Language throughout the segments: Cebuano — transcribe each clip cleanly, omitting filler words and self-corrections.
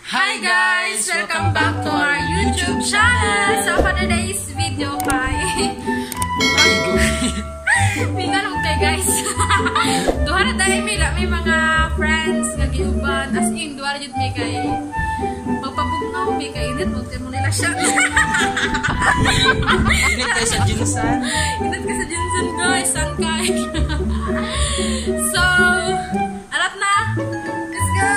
Hi guys! Welcome back to our YouTube channel! So for today's video kay Pingan kay guys. Duha ra dahil may mga friends nga giuban, as in duha ra jud mi kay magpabugnaw mi kay init mo mo nila siya. Init kay sa Jinsan. Init kay sa Jinsan guys, san kay. So, alat na. Let's go.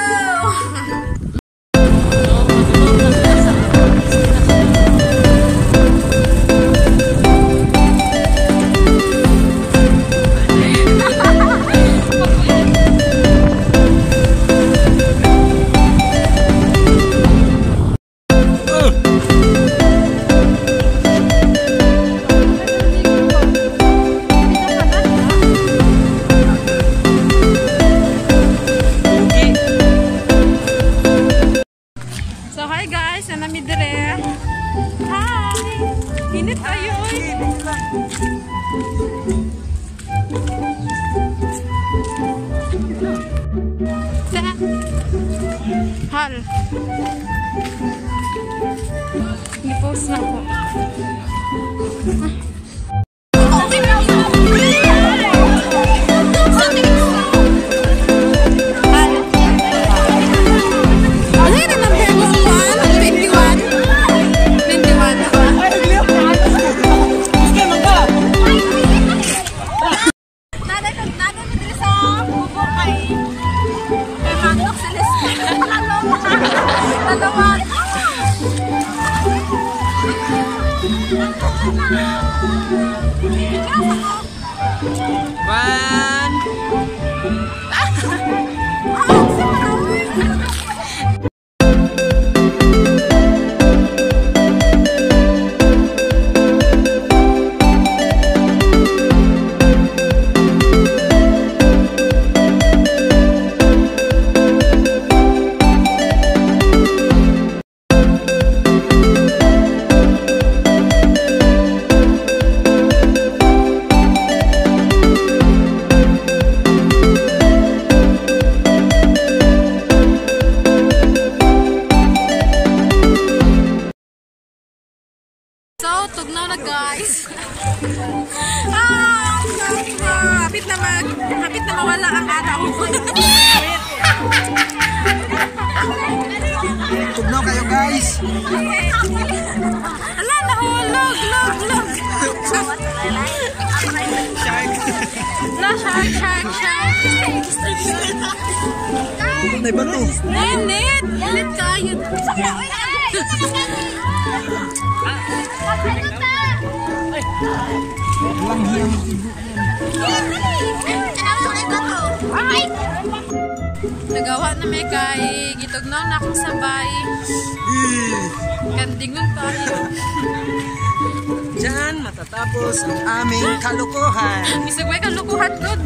So hi guys, nami dire. Hi. Init kayo oy. Hal. Ni-post na ako. One. So, tugnaw na guys. Hapit na mawala ang araw. Tugnaw kayo guys. Ala, nahulog, log, log. Shark. La, shark, shark, shark. Nay ba to? Init, init kayo. Walang hiyang ibo. Nagawa na may kay gitugnaw na akong sabay. Kandingon tayo. Diyan matatapos ang aming kalukuhan. Bisag may kalukuhan god.